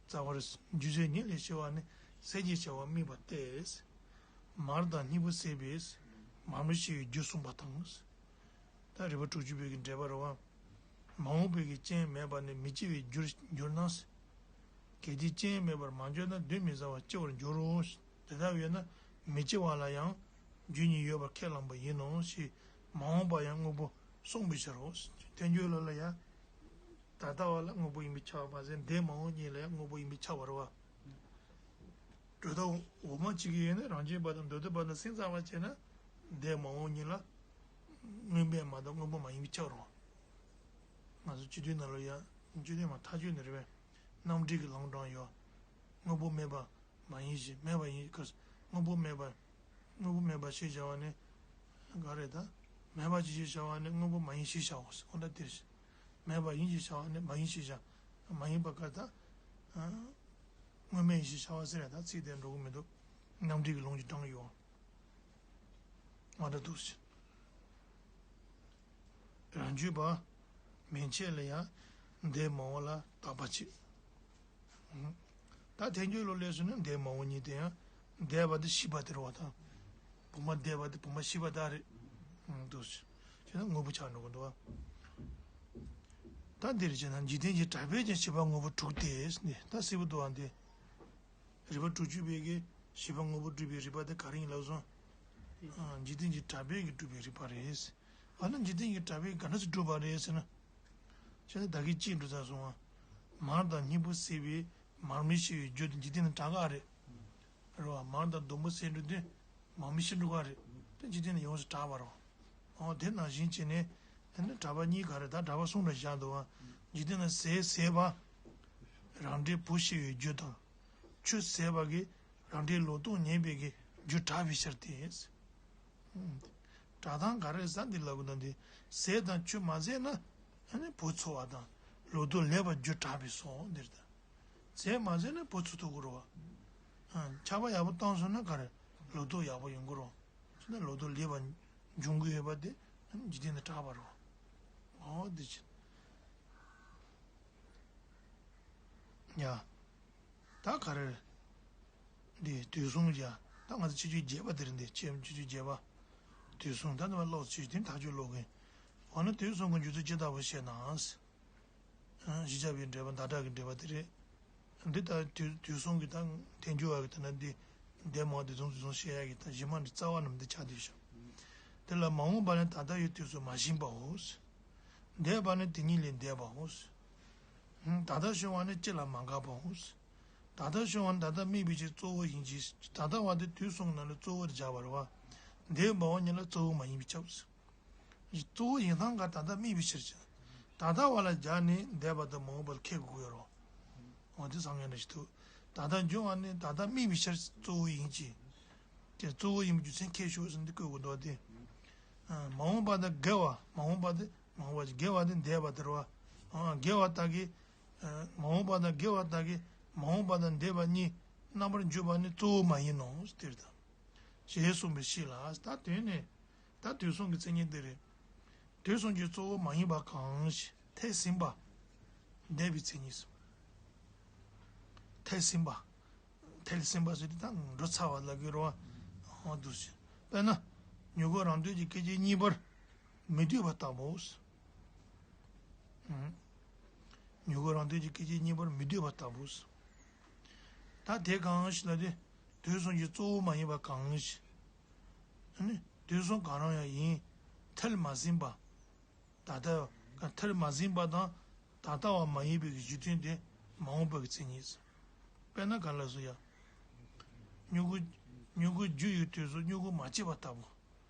རྩ་བར། རྒྱུ་ཟད་ཉིད་ལས་སྐྱེ་བ་ནི་ཟད་ཅེས་བྱ་བ་དམིགས་པ་སྟེ། མར་དང་སྙིང་པོ་ཟད་པས། མར་མེ་ཤི་བའི་རྒྱུ་གསུངས་པ་དང་། ད་རིགས་པ་དྲུག་ཅུ་པའི་གི་འགྲེལ་པ་རེད་བ། མ་འོངས་པའི་གི་རྐྱེན་མེད་པ་ནི་མི་སྐྱེ་བའི་རྒྱུར་འགྱུར་ན། གལ་ཏེ་རྐྱེན་མེད་པར་མ་འགྱུར་ན་གདོན་མི་ཟ་བར་སྐྱེ་བར་འགྱུར་རོ། དེ་ལྟ་བས་ན་མི་སྐྱེ་བ་ལ་ཡང་རྒྱུ་ཉིད་ཡོད་པར་ཁས་བླངས་པ་ཡིན་ནོ་ཞེས་མ་འོངས་པ་ཡང་དངོས་པོ་གསུངས་པའི་ཕྱིར་རོ། ཐལ་འགྱུར་ལ་ལ་ཡང་། ད་ལྟ་བ་ལ་དངོས་པོ་ཡིན་པས་ཁྱབ་པ་མ་ཟད་འདས་མ་འོངས་གཉིས་ལ་ཡང་དངོས་པོ་ཡིན་པས་ཁྱབ་པ་རེད་བ། སྒྲོ་བཏགས་འོག་མ་གཅིག་གི་ཡོད་ན་རང་རྐྱེན་པ་དང་མདོ་སྡེ་པ་དང་སེམས་ཙམ་པ་བྱས་ན། འདས་མ་འོངས་གཉིས་ལ། མངོན་པས་མ་དང་དངོས་པོ་མ་ཡིན་པས་ཁྱབ་རོ། ང་ཚོ་སྤྱི་དོན་ནང་ལ་ཡང་སྤྱི་དོན་མ་ཐག་ཆོད་ནི་རེད་པས། རྣམ་འགྲེལ་གྱི་ལུང་དྲངས་ཡོད། དངོས་པོ་མེད་པ་མ་ཡིན་ཞེས་མེད་པ་ཡིན་ཁར། དངོས་པོ་མེད་པ། དངོས་པོ་མེད་པ་ཞེས་བྱ་བ་ནི། ག་རེ་ད། མེད་པ་ཅིག་ཞེས་བྱ་བ་ནི་དངོས་པོ་མ་ཡིན་ཞེས་བྱའོ། འོ་ད་དེར། མེད་པ་ཡིན་ཞེས་བྱ་བ་ནི་མ་ཡིན་ཞེས་བྱ། མ་ཡིན་པ་ག་ད། དངོས་མེད་ཡིན་ཞེས་བྱ་བ་ཟེར་ཡ་ད་ཚིག་དེ་འགྲོ་གི་མི་འདུག་རྣམ་འགྲེལ་གྱི་ལུང་གིས་དྲངས་ཡོད། ང་འདྲ་འདུག་ཟེར། རང་རྒྱུད་པ། མན་ཆད་ལ་ཡང་འདས་མ་འོངས་ལ་བརྟག་པ་བྱེད། ད་ཐལ་འགྱུར་ལུགས་ལས་སུ་ནི་འདས་མ་འོངས་གཉིས་དེ་ཡང་འདས་པ་དེ་ཤེས་པ་དེ་རེད་བ་དང་། བུམ་པ་འདས་པ་དེ་བུམ་པ་ཤེས་པ་དག་རེད། འདུག་ཟེར། བྱས་ན་དངོས་པོ་ཆགས་འགྲོ་གི་འདུག་བ། ད་འདིར་བྱས་ན་འཇིག་རྟེན་གྱི་གྲགས་པས་ཀྱང་བྱིས་པ་དངོས་པོ་དྲུག་སྟེ། ད་སྲིད་པ་འདུག་བ་འདི། རིགས་པ་དྲུག་ཅུ་པའི་གི་བྱིས་པ་དངོས་པོ་སྒྲུབ་པའི་རིགས་པ་དེ་ག་རེ་ཡིན་ལབ་སོང་། ཨ། འཇིག་རྟེན་གྱི་གྲགས་པས་ཀྱི་སྒྲུབ་པའི་རིགས་པ་རེད། འོ་ན་འཇིག་རྟེན་གྱི་གྲགས་པས་ག་འདྲ་སེ་སྒྲུབ་པ་རེད་ཟེར་ན། བྱས་ན་ད་གིན་གཅིག་འགྲོ་ཚར་སོང་ང་། མར་དང་སྙིང་པོ་བསྲེས་པའི་མར་མེ་ཤི་བའི་རྒྱུ་དེ་འཇིག་རྟེན་ན་གྲགས་ག་རེད། རེད་བ། མར་དང་སྡོང་པོ་བསྲེས་འགྲོ་དུས་མར་མེ་ཤི་འགྲོ་ག་རེད། དེ་འཇིག་རྟེན་ན་ཡོངས་སུ་གྲགས་པ་རེད་བ། འོ་དེ་ནང་བཞིན་བྱས་ནས། དེ་ནི་གྲགས་པ་གཉིས་ག་རེ་ད་གྲགས་པ་གསུམ་ལ་བཞག་འདུག་བ། འཇིག་རྟེན་ན་ཟས་ཟས་པ། རང་འབྲས་བུ་ཤེས་པའི་རྒྱུ་དང་། ཆུ་ཟས་པ་གིས་རང་འབྲས་ལོ་ཏོག་ཉེས་པའི་གི་རྒྱུ་གྲགས་པའི་ཕྱིར་ཏེ། གྲགས་སྟངས་ག་རེ་ཟ་འདི་ལབ་དགོས་ན་འདི། ཟས་དང་ཆུ་མ་ཟས་ན་ཨ་ནི་བུ་འཚོ་བ་དང་ལོ་ཏོག་ལེགས་པར་རྒྱུ་གྲགས་པའི་སོ་འདིར་ད། ཟས་མ་ཟས་ན་བུ་འཚོ་ཐུབ་ཀྱི་རེད་བ། ཆར་པ་ཡག་པོ་བཏང་སོང་ན་ག་རེ་ལོ་ཏོག་ཡག་པོ་ཡོང་གི་རེད་བ། ཟེར་ན་ལོ་ཏོག་ལེགས་པར་འབྱུང་གི་ཡོད་པ་དེ་ཨ་ནི་འཇིག་རྟེན་ན་གྲགས་པ་རེད་བ། འོ་འདི་ཕྱིར། ཡ། ད་ག་རེ། འདི་དུས་གསུམ་ཡ། ད་ང་ཚོ་ཆོས་བརྒྱུད་རྒྱས་པ་དེ་རེད་འདི་ཆོས་ཆོས་བརྒྱུད་རྒྱས་པ། དུས་གསུམ་ད་ནི་མ་ཀློག་ཆོས་བརྒྱུད་དེ་མཐའ་དཔྱོད་ཀློག་གིན། འོ་ན་དུས་གསུམ་གྱི་འཇུག་ཚུལ་ཇི་ལྟ་བུ་ཞེ་ན། གཞི་བཅའ་བའི་འགྲེལ་པ་ཟླ་གྲགས་ཀྱི་འགྲེལ་པ་དེ་རེད། འདི་ལྟར་དུས་དུས་གསུམ་གྱི་དང་ཐལ་འགྱུར་བ་གི་དེ་ན་འདི་འདས་མ་འོངས་དུས་གསུམ་དུས་གསུམ་བཤད་ཡ་གི་དང་གཞི་མ་འདི་རྩ་བ་རྣམས་འདི་ཆགས་བསྡད་ཤག་དེ་ལ་མ་འོངས་པ་ནི་ད་ལྟ་ཡི་དུས་སུ་མ་ཞེན་པའོ། འདས་པ་ནི་དེ་ཉིད་ལས་འདས་པའོ། ད་ལྟ་བྱུང་བ་ནི་སྤྱི་ལ་མ་འགགས་པའོ། ད་ལྟ་བྱུང་བ་ནི་ད་ལྟ་དམིགས་པའི་ཕྱིར་གཙོ་བོ་ཡིན་གྱི། ད་ལྟ་བ་དེ་དུས་གསུམ་ནང་ལ་གཙོ་བོར་སྦྱར་བ་རེད་བ། འདས་མ་འོངས་གཉིས་ལ་གཙོ་བོ་མ་ཡིན་པས་ཁྱབ། གཙོ་བོ་ཡིན་སྟངས་ཀ་ད་ལྟ་དམིགས་པའི་ཕྱིར་ཞེས། ད་ལྟ་བ་ལ་སྦྱར་ནས་འདས་པ་དང་མ་འོངས་པ་ལ་ཁེགས་དགོས་ཡོད་རོ། འོ་དེ་བསམ་ཡས་འདྲ་ཞིག་འདུག་ད་ལྟ་འབྱུང་བ་ནི་ད་ལྟ་དམིགས་པའི་ཕྱིར་གཙོ་བོ་ཡིན་གྱི། དེ་གཙོ་བོ་ཡིན་པའི་རྒྱུ་མཚན་ཁྱད་ཆོས་ཟེར་འདི་བཀོད་དགོས་འདུག་སྟེ། མ་འོངས་པ་དང་འགལ་བ། མ་འོངས་པ་དེ་མ་འོངས་པ་ཅིག་འགལ་བ་དེ་འདས་པ་དེ་རེད་བ། འགལ་བ་དག་གིས། མ་འོངས་པ་དང་འགལ་བ་དག་གིས་མ་འོངས་པ་དང་འདས་པ་གཉིས་རྣམ་པར་འཇོག་པ་ནི་གཙོ་བོ་མ་ཡིན་ནོ་ཟེར་ད། ཞེས་གསུངས་པའི་ཕྱིར་ལ། ད་དོན་ནི། ད་དུས་གསུམ་གྱི་མཚན་ཉིད་འདི་རེད། དུས་གསུམ་གྱི་གཙོ་བོ་མ་ཡིན་པ་གང་ཞིག་ཐལ་ཟིན་པ། འདས་པའི་མཚན་ཉིད་སོ། ཐལ་ཟིན་པ། ཐལ་ཟིན་པ་ཟེར་དུས་ད་འགྲོ་ཚར་བ་ལ་གི་རོ། འོ་འདུག་ཟེར། དཔེར་ན། མྱུ་གུ་རང་ལྡན་གྱི་སྐད་ཅིག་གཉིས་པར་མི་སྡོད་པ་ལྟ་བུའོ། མྱུ་གུ་རང་ལྡན་གྱི་སྐད་ཅིག་གཉིས་པར་མི་སྡོད་པ་ལྟ་བུ། ད་དེ་གང་ཞིག་ལ་དེ་དུས་གསུམ་གྱི་གཙོ་བོ་མ་ཡིན་པ་གང་ཞིག་ཨ་ནི་དུས་གསུམ་གང་རུང་ཡང་ཡིན། ཐལ་མ་ཟིན་པ། ད་ལྟ་ཐལ་མ་ཟིན་པ་དང་ད་ལྟ་བ་མ་ཡིན་པའི་གཞི་མཐུན་དེ་མ་འོངས་པ་གི་མཚན་ཉིད། དཔེར་ན་ག་ལ་སོ་ཡ། མྱུ་གུ། མྱུ་གུ་རྒྱུ་ཡི་དུས་སུ་མྱུ་གུ་མ་སྐྱེས་པ་ལྟ་བུ།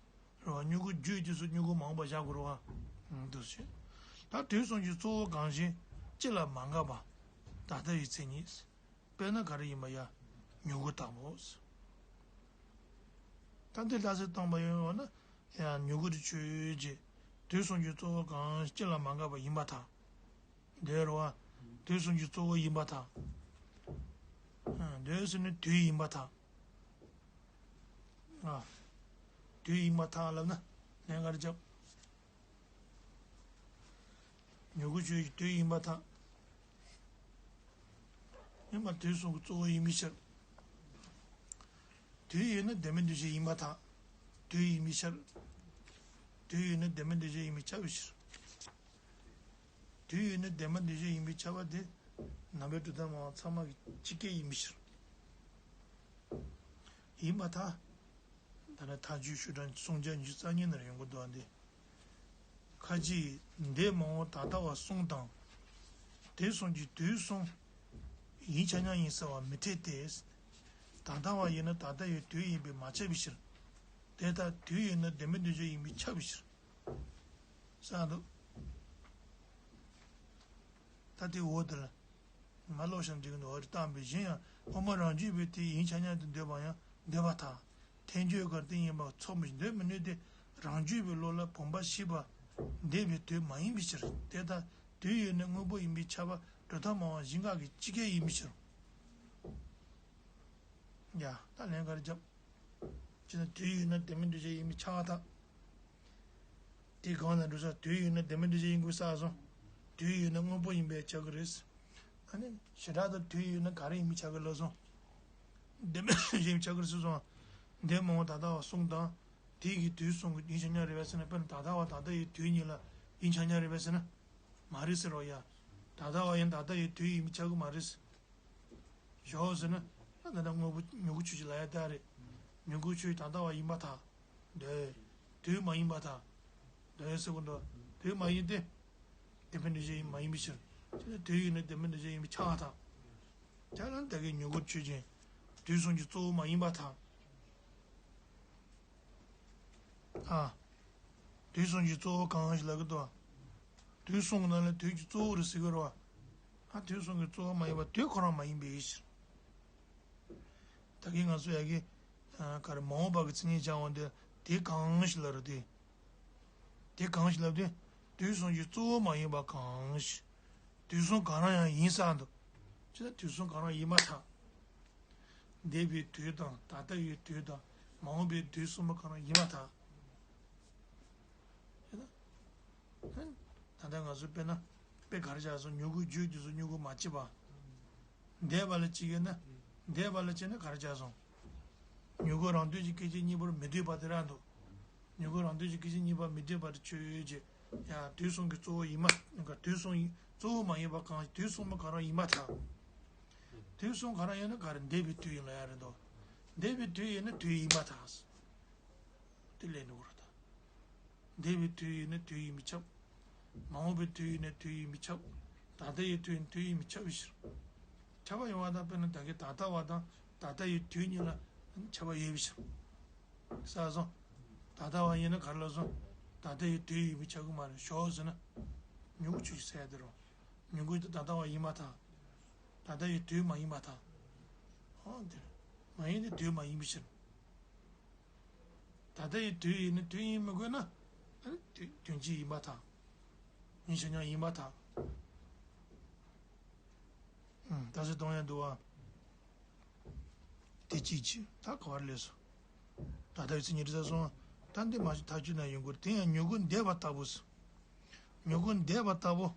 རེད་བ། མྱུ་གུ་རྒྱུའི་དུས་སུ་མྱུ་གུ་མ་འོངས་པ་བཞག་དགོས་རེད་བ། འདུག་ཟེར། ད་དུས་གསུམ་གྱི་གཙོ་བོ་གང་ཞིག་སྤྱི་ལ་མ་འགགས་པ། ད་ལྟ་ཡི་མཚན་ཉིད། དཔེར་ན་ག་རེ་ཡིན་པ་ཡ། མྱུ་གུ་ལྟ་བུ། ད་འདི་ལྟ་ཚུལ་སྟོན་པ་ཡོད་ན་ཡ་མྱུ་གུ་དེ་ཆོས་ཅན། དུས་གསུམ་གྱི་གཙོ་བོ་གང་སྤྱི་ལ་མ་འགགས་པ་ཡིན་པར་ཐལ། འདོད་རུང་བ། དུས་གསུམ་གྱི་གཙོ་བོ་ཡིན་པར་ཐལ། འདོད་ཟེར་ནི་དུས་ཡིན་པར་ཐལ། ཨ། དུས་ཡིན་པར་ཐལ་ལབ་ན་ལན་ག་རེ་རྒྱབ། མྱུ་གུ་ཆོས་ཅན་དུས་ཡིན་པར་ཐལ། ཡིན་པ་དུས་གསུམ་གྱི་གཙོ་བོ་ཡིན་པའི་ཕྱིར། དུས་ཡོད་ན་ལྡན་མིན་འདུས་བྱས་ཡིན་པར་ཐལ། དུས་ཡིན་པའི་ཕྱིར། དུས་ཡོད་ན་ལྡན་མིན་འདུས་བྱས་ཡིན་པས་ཁྱབ་པའི་ཕྱིར། དུས་ཡོད་ན་ལྡན་མིན་འདུས་བྱས་ཡིན་པས་ཁྱབ་པ་དེ། རྣམ་པའི་གྲུབ་མཐའ་མང་ཚང་མ་གི་སྤྱི་སྐད་ཡིན་པའི་ཕྱིར། ཡིན་པར་ཐལ། ད་ནི་མཐའ་དཔྱོད་ཤུགས་དྲག་སུམ་བརྒྱ་ཉི་ཤུ་རྩ་གཉིས་ནང་ཡོང་གི་འདུག་ཨ་འདི། ཁ་ཅིག་འདས་མ་འོངས་ད་ལྟ་བ་གསུམ་དང་། དེ་གསུམ་གྱི་དུས་གསུམ་ཡིན་ཆ་མཉམ་ཡིན་ཟེར་བ་མི་འཐད་དེ། ད་ལྟ་བ་ཡིན་ན་ད་ལྟ་ཡི་དུས་ཡིན་པས་མ་ཁྱབ་པའི་ཕྱིར། དེ་ལྟར་དུས་ཡིན་ན་ལྡན་མིན་འདུས་བྱས་ཡིན་པས་ཁྱབ་པའི་ཕྱིར། གསལ་འདུག་ད་དེ་འོ་དེ་ལ། མ་ལོག་ཤིང་འགྲིག་འདུག་རེ་བཏང་བའི་བཞིན་ཡང་དབུ་མ་རང་རྒྱུད་པའི་དེ་ཡིན་ཆ་སྙམ་དུ་འདོད་པ་ཡང་འདོད་པ་དང་། ཐལ་འགྱུར་གར་སྟེགས་ཡིན་པ་ཚོགས་མི་འདོད་མི་ནུས་ཏེ། རང་རྒྱུད་པའི་བློ་ལ་བུམ་པ་ཞིག་པ་འདས་པའི་དུས་མ་ཡིན་པའི་ཕྱིར། དེ་ལྟར་དུས་ཡོད་ན་དངོས་པོ་ཡིན་པས་ཁྱབ་པ་གྲུབ་མཐའ་སྨྲ་བ་བཞི་འགའ་གིས་ཇི་སྐད་ཡིན་པའི་ཕྱིར། ཡ། ད་ལན་ག་རེ་བརྒྱབ། ཅེ་ན། དུས་ཡོད་ན་ལྡན་མིན་འདུ་བྱེད་ཡིན་པས་ཁྱབ་པ་དང་། དེ་གང་ན་འགྲོ་ས་དུས་ཡོད་ན་ལྡན་མིན་འདུ་བྱེད་ཡིན་དགོས་ས་སོང་། དུས་ཡོད་ན་དངོས་པོ་ཡིན་པས་ཁྱབ་ཀྱི་རེད། ཨ་ནི་བྱེ་བྲག་ཏུ་དུས་ཡོད་ན་ག་རེ་ཡིན་པས་ཁྱབ་ཀྱི་ལབ་སོང་། ལྡན་མིན་འདུ་བྱེད་ཡིན་པས་ཁྱབ་ཀྱི་རེད་ཟེར་སོང་། འདས་མ་འོངས་ད་ལྟ་བ་གསུམ་དང་། དེ་གི་དུས་གསུམ་གྱི་ཡིན་ཆ་སྙམ་རེད་པས་ཟེར་ན། དཔེར་ན་ད་ལྟ་བ་ད་ལྟ་ཡི་དུས་ཉིད་ལ་ཡིན་ཆ་སྙམ་རེད་པས་ཟེར་ན། མ་རེད་ཟེར་རོ་ཡ། ད་ལྟ་བ་ཡང་ད་ལྟ་ཡི་དུས་ཡིན་པས་ཁྱབ་ཀྱི་མ་རེད། ཞོག་ཟེར་ན། ད་ལྟ་དངོས་པོ་མྱུ་གུ་ཆོས་ཅན་ལ་ཡ་ད་རེད། མྱུ་གུ་ཆོས་ཅན་ད་ལྟ་བ་ཡིན་པར་ཐལ། འདོད། དུས་མ་ཡིན་པར་ཐལ། འདོད་ཟེར་གོ་འདུག་དུས་མ་ཡིན་ཏེ། ལྡན་མིན་འདུ་བྱེད་མ་ཡིན་པའི་ཕྱིར། དེ་ནི་དུས་ཡོད་ན་ལྡན་མིན་འདུ་བྱེད་ཡིན་པས་ཁྱབ་པར་ཐལ། དེ་ལ་ད་གིན་མྱུ་གུ་ཆོས་ཅན། དུས་གསུམ་གྱི་གཙོ་བོ་མ་ཡིན་པར་ཐལ། ཨ། དུས་གསུམ་གྱི་གཙོ་བོ་གང་ཞིག་ལབ་ཀྱི་འདུག་དུས་གསུམ་གྱི་ནང་ལ་དུས་ཀྱི་གཙོ་བོ་རེད་ཟེར་གྱི་རེད་བ། ཨ། དུས་གསུམ་གྱི་གཙོ་བོ་མ་ཡིན་པ་དུས་ཁོ་རང་མ་ཡིན་པའི་ཕྱིར། ད་གིན་ང་ཚོ་ཡ་གི། ཨ། ག་རེ། མ་འོངས་པ་གི་མཚན་ཉིད་སྦྱར་བ་འདི་དེ་གང་ཞིག་ལབ་རེད་དེ། དེ་གང་ཞིག་ལབ་དུས། དུས་གསུམ་གྱི་གཙོ་བོ་མ་ཡིན་པ་གང་ཞིག་དུས་གསུམ་གང་རང་ཡང་ཡིན་ས་འདུག་ཅེ་ན། དུས་གསུམ་གང་རང་ཡིན་པར་ཐལ། འདས་པའི་དུས་དང་ད་ལྟ་ཡི་དུས་དང་མ་འོངས་པའི་དུས་གསུམ་པོ་གང་རང་ཡིན་པར་ཐལ། ཅེ་ན། ད་ལྟ་ང་ཚོ་དཔེར་ན། དཔེ་ག་རེ་བཞག་སོང་། མྱུ་གུ་རྒྱུ་དེ་ཚོ་མྱུ་གུ་མ་སྐྱེས་པ། འདས་པ་ལ་བྱེད་ཀྱི་ན། འདས་པ་ལ་བྱེད་ན་ག་རེ་བྱས་སོང་། མྱུ་གུ་རང་འདོད་ཀྱི་སྐད་ཅིག་གཉིས་པར་མི་འདོད་པ་དེ་རང་འདུག་མྱུ་གུ་རང་འདོད་ཀྱི་སྐད་ཅིག་གཉིས་པར་མི་འདོད་པ་དེ་ཆོས་ཅན། ཡང་དུས་གསུམ་གྱི་གཙོ་བོ་ཡིན་པ། དུས་གསུམ་གྱི་གཙོ་བོ་མ་ཡིན་པ་གང་། དུས་གསུམ་པོ་གང་རང་ཡིན་པར་ཐལ། དུས་གསུམ་གང་རང་ཡིན་ན་ག་རེ། འདས་པའི་དུས་ཡིན་ལ་ཡ་རེད་འདུག་འདས་པའི་དུས་ཡིན་ན་དུས་ཡིན་པར་ཐལ། དེ་ལས་འགྲོ་གི་རེད་ད། འདས་པའི་དུས་ཡིན་ན་དུས་ཡིན་པས་ཁྱབ། མ་འོངས་པའི་དུས་ཡིན་ན་དུས་ཡིན་པས་ཁྱབ། ད་ལྟ་ཡི་དུས་ཡིན་ན་དུས་ཡིན་པས་ཁྱབ་པའི་ཕྱིར། ཁྱབ་པ་ཡོང་བ་དང་། དཔེར་ན་ད་གིན་ད་ལྟ་བ་དང་ད་ལྟ་ཡི་དུས་གཉིས་ལ་ཁྱབ་པ་ཡོད་པའི་ཕྱིར། ཟེར་སོང་། ད་ལྟ་བ་ཡིན་ན་ག་རེ་ལབ་སོང་། ད་ལྟ་ཡི་དུས་ཡིན་པས་ཁྱབ་ཀྱི་མ་རེད། ཞོག་ཟེར་ན། མྱུ་གུ་ཆོས་ཅན་ཟེར་ཡ་དེ་རེད། མྱུ་གུ་དེ་ད་ལྟ་བ་ཡིན་པར་ཐལ། ད་ལྟ་ཡི་དུས་མ་ཡིན་པར་ཐལ། ཨོ་དེ་རེད། མ་ཡིན་ཏེ་དུས་མ་ཡིན་པའི་ཕྱིར། ད་ལྟ་ཡི་དུས་ཡིན་ན་དུས་ཡིན་མི་དགོས་ན། ཨ་ནི་དུས་དོན་སྤྱི་ཡིན་པར་ཐལ། ཡིན་ཆ་སྙམ་ཡིན་པར་ཐལ། ཨུམ། ད་གཟོད་གཏོང་ཡ་འདུག་བ། དེ་གཅིག་གཅིག་ད་ག་བར་ལས་སོ། ད་ལྟ་ཡི་ཚིག་ཉི་ཁྲི་ས་སོང་། ད་འདི་མ་ཞིག་ཐག་གཅོད་ན་ཡོང་གི་རེད། དེ་ཡང་མྱུ་གུ་འདས་པ་ལྟ་བུ་སོ། མྱུ་གུ་འདས་པ་ལྟ་བུ།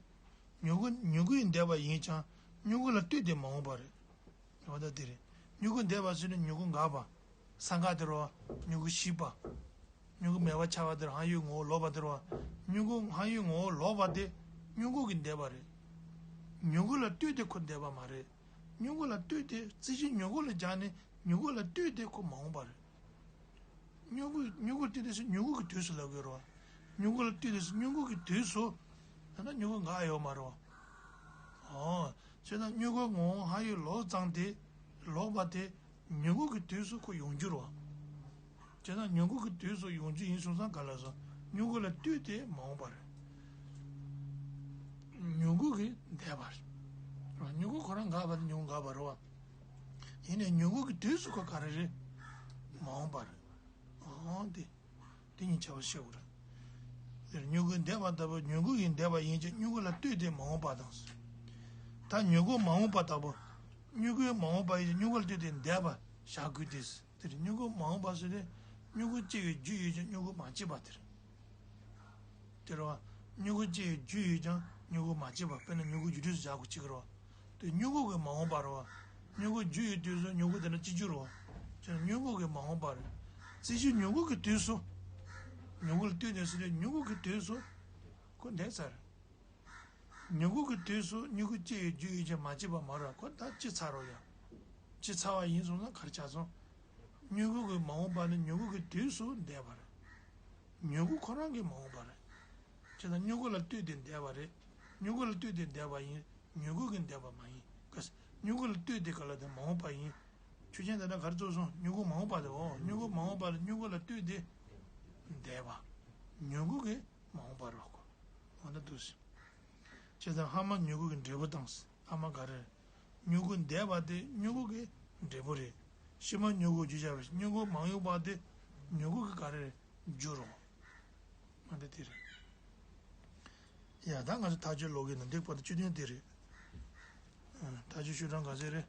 མྱུ་གུ་མྱུ་གུ་ཡི་འདས་པ་ཡིན་ཀྱང་མྱུ་གུ་ལ་ལྟོས་ཏེ་མ་འོངས་པ་རེད། འོ་ད་དེ་རེད། མྱུ་གུ་འདས་པ་ཟེར་ནས་མྱུ་གུ་འགག་པ། སངས་རྒྱས་དེ་རེད་བ། མྱུ་གུ་ཞིག་པ། མྱུ་གུ་མེད་པ་ཆགས་པ་དེ་རེད། འཕགས་ཡུལ་ངོ་བོ་ལོག་པ་དེ་རེད་བ། མྱུ་གུ་འཕགས་ཡུལ་ངོ་བོ་ལོག་པ་དེ་མྱུ་གུ་གི་འདས་པ་རེད། མྱུ་གུ་ལ་ལྟོས་ཏེ་ཁོ་འདས་པ་མ་རེད། མྱུ་གུ་ལ་ལྟོས་ཏེ་རྩི་གཞི་མྱུ་གུ་ལ་སྦྱར་ནས་མྱུ་གུ་ལ་ལྟོས་ཏེ་ཁོ་མ་འོངས་པ་རེད། མྱུ་གུ་མྱུ་གུ་ལྟོས་ཏེ་ཟེར་མྱུ་གུ་གི་དུས་སུ་ལབ་དགོས་རེད་བ། མྱུ་གུ་ལ་ལྟོས་ཏེ་ཟེར་མྱུ་གུ་གི་དུས་སུ། ད་ལྟ་མྱུ་གུ་འགག་ཡོད་མ་རེད་བ། ཨོ། བྱས་ན་མྱུ་གུ་ངོ་བོ་འཕགས་ཡུལ་ལོག་ཙང་དེ། ལོག་པ་དེ་མྱུ་གུ་གི་དུས་སུ་ཁོ་ཡོང་རྒྱུ་རེད་བ། བྱས་ན་མྱུ་གུ་གི་དུས་སུ་ཡོང་རྒྱུ་ཡིན་སོང་ཙང་ག་ལ་སོང་། མྱུ་གུ་ལ་ལྟོས་ཏེ་མ་འོངས་པ་རེད། མྱུ་གུ་གི་འདས་པ་རེད། མྱུ་གུ་ཁོ་རང་འགག་པ་དེ་མྱུ་གུ་འགག་པ་རེད་བ། ཡིན་ནའི་མྱུ་གུ་གི་དུས་སུ་ཁོ་ག་རེ་རེད། མ་འོངས་པ་རེད། ཨོ་དེ། དེ་གཉིས་ཆ་བ་ཤེས་དགོས་རེད། དེར་མྱུ་གུ་འདས་པ་ལྟ་བུ་མྱུ་གུ་ཡི་འདས་པ་ཡིན་ཀྱང་མྱུ་གུ་ལ་ལྟོས་ཏེ་མ་འོངས་པ་དང་། ད་མྱུ་གུ་མ་འོངས་པ་ལྟ་བུ། མྱུ་གུའི་མ་འོངས་པ་ཡིན་ཀྱང་མྱུ་གུ་ལ་ལྟོས་ཏེ་འདས་པ་བཞག་དགོས་ཏེ། དེར་མྱུ་གུ་མ་འོངས་པ་ཟེར་ཏེ། མྱུ་གུ་སྐྱེ་བའི་རྒྱུ་ཡོད་ཀྱང་མྱུ་གུ་མ་སྐྱེས་པ་དེར། དེ་རེད་བ། མྱུ་གུ་སྐྱེ་བའི་རྒྱུ་ཡོད་ཀྱང་མྱུ་གུ་མ་སྐྱེས་པ། དཔེར་ན་མྱུ་གུ་རྒྱུ་འབྲས་སུ་བཞག་དགོས་ཀྱི་རེད་བ། དེ་མྱུ་གུ་གི་མ་འོངས་པ་རེད་བ། མྱུ་གུ་རྒྱུ་ཡོད་དུས་སུ་མྱུ་གུ་དེ་ན་སྐྱེ་རྒྱུ་རེད་བ། དེ་ནི་མྱུ་གུ་གི་མ་འོངས་པ་རེད། རྩི་གཞི་མྱུ་གུ་གི་དུས་སུ། མྱུ་གུ་ལ་ལྟོས་ནས་ཟེར་ཏེ་མྱུ་གུ་གི་དུས་སུ། ཁོ་འདས་ཚར། མྱུ་གུ་གི་དུས་སུ་མྱུ་གུ་སྐྱེ་བའི་རྒྱུ་ཡོད་ཀྱང་མ་སྐྱེས་པ་མ་རེད། ཁོ་ད་སྐྱེས་ཚར་རོ་ཡ། སྐྱེས་ཚར་བ་ཡིན་སོང་ན་ག་རེ་ཆགས་སོང་། མྱུ་གུ་གི་མ་འོངས་པ་ནི་མྱུ་གུ་གི་དུས་སུ་འདས་པ་རེད། མྱུ་གུ་ཁོ་རང་གི་མ་འོངས་པ་རེད། བྱས་ཙང་མྱུ་གུ་ལ་ལྟོས་ཏེ་འདས་པ་རེད། མྱུ་གུ་ལ་ལྟོས་ཏེ་འདས་པ་ཡིན། མྱུ་གུ་གི་འདས་པ་མ་ཡིན། ག་ས། མྱུ་གུ་ལ་ལྟོས་ཏེ་ག་ལ་དེ་མ་འོངས་པ་ཡིན། ཆོས་ཅན་དེ་འདྲ་ག་རེ་ཚོགས་སོང་། མྱུ་གུ་མ་འོངས་པ་དེ། འོ་མྱུ་གུ་མ་འོངས་པ་ལ་མྱུ་གུ་ལ་ལྟོས་ཏེ་འདས་པ། མྱུ་གུ་གི་མ་འོངས་པ་རེད་གོ། འོ་ན་འདུག་སེ། བྱས་ཙང་སྔ་མ་མྱུ་གུ་གི་འབྲས་བུ་དང་། སྔ་མ་ག་རེ། མྱུ་གུ་འདས་པ་དེ་མྱུ་གུ་གི་འབྲས་བུ་རེད། ཕྱི་མ་མྱུ་གུ་རྒྱུ་ཆ་རེད། མྱུ་གུ་མ་ཡོང་བ་དེ་མྱུ་གུ་གི་ག་རེ་རེད། རྒྱུ་རེད། ང་འདི་དེ་རེད། ཡ་ད་ང་ཚོ་ཐག་གཅོད་ཀློག་གི་ནང་འདི་བར་དུ་བཅུད་དོན་དེ་རེད། ཨ། ཐག་གཅོད་ཤོག་གྲངས་ག་ཚོད་རེད།